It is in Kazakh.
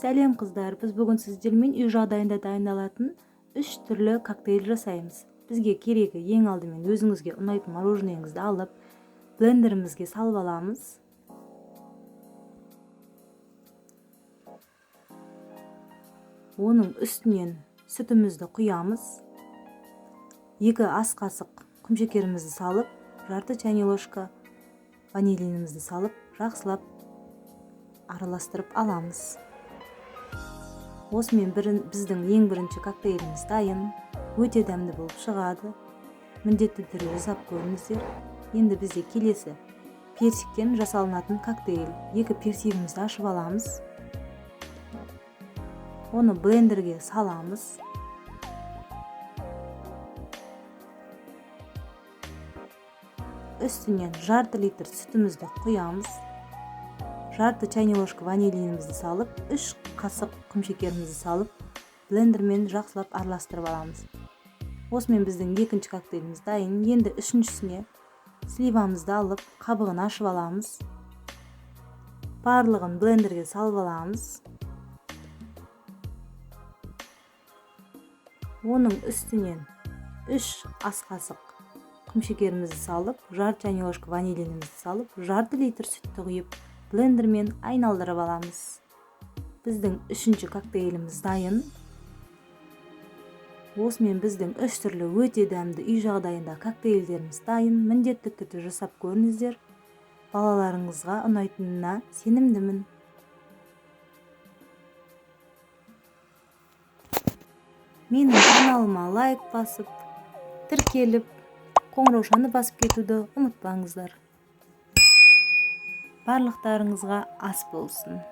Сәлем, қыздар! Біз бүгін сіздермен үй жағдайында дайындалатын үш түрлі коктейль жасаймыз. Бізге керегі: ең алдымен өзіңізге ұнайтын мороженое ңізді алып, блендерімізге салып аламыз. Оның үстінен сүтімізді құямыз, 2 ас қасық құмшекерімізді салып, жарты чайный ложка ванилинімізді салып, жақсылап араластырып аламыз. Осымен біздің ең бірінші коктейліміз дайын. Өте дәмді болып шығады, міндетті түрде жасап көріңіздер. Енді бізде келесі персиктен жасалынатын коктейль. Екі персигімізді ашып аламыз, оны блендерге саламыз. Үстінен жарты литр сүтімізді құямыз, жарты чайный ложка ванилинімізді салып, 3 қасық құмшекерімізді салып, блендермен жақсылап араластырып аламыз. Осымен біздің екінші коктейліміз дайын. Енді үшіншісіне сливамызды алып, қабығын ашып аламыз, барлығын блендерге салып аламыз. Оның үстінен 3 ас қасық құмшекерімізді салып, жарты чайный ложка ванилинімізді салып, жарты литр сүтті құйып, блендермен айналдырып аламыз. Біздің үшінші коктейліміз дайын. Осымен біздің үш түрлі өте дәмді үй жағдайында коктейльдеріміз дайын. Міндетті түрде жасап көріңіздер, балаларыңызға ұнайтынына сенімдімін. Менің каналыма лайк басып, тіркеліп, қоңыраушаны басып кетуді ұмытпаңыздар. Барлықтарыңызға ас болсын!